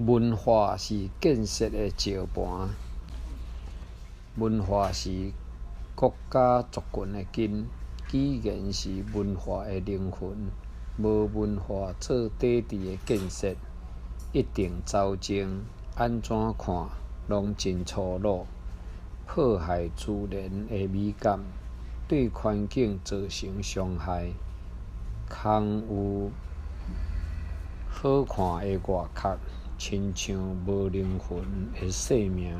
文化是建設的石盤，文化是國家族群的根，語言是文化的靈魂。無文化做底佇的建設，一定走鐘，按怎看攏真粗魯，破壞自然的美感，對環境造成傷害。空有好看的外殼，親像無靈魂的生命。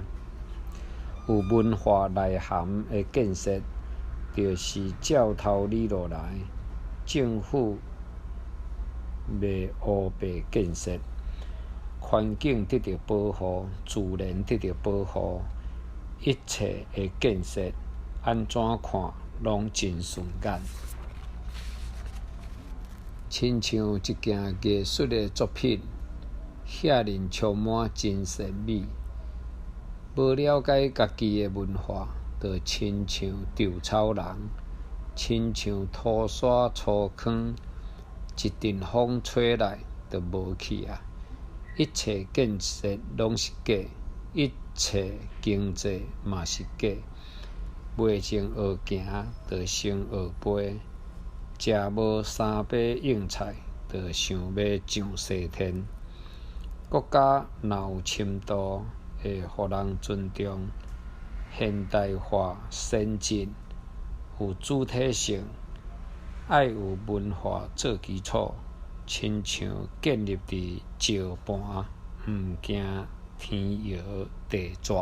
有文化內涵的建設，就是照頭理落來，政府袂烏白建設，環境得著保護，自然得著保護，一切的建設，按怎看攏真順眼。親像一件藝術的作品，遐爾充滿真善美。無了解家己的文化，就親像稻草人，親像塗沙粗糠，一陣風吹來就無去矣。一切建設攏是假，一切經濟嘛是假。袂前學行，就先學飛。食無三把硬菜，就想欲上西天。國家若有深度，會予人尊重；現代化先進，有主體性，愛有文化做基礎，親像建立佇石盤，毋驚天搖地逝。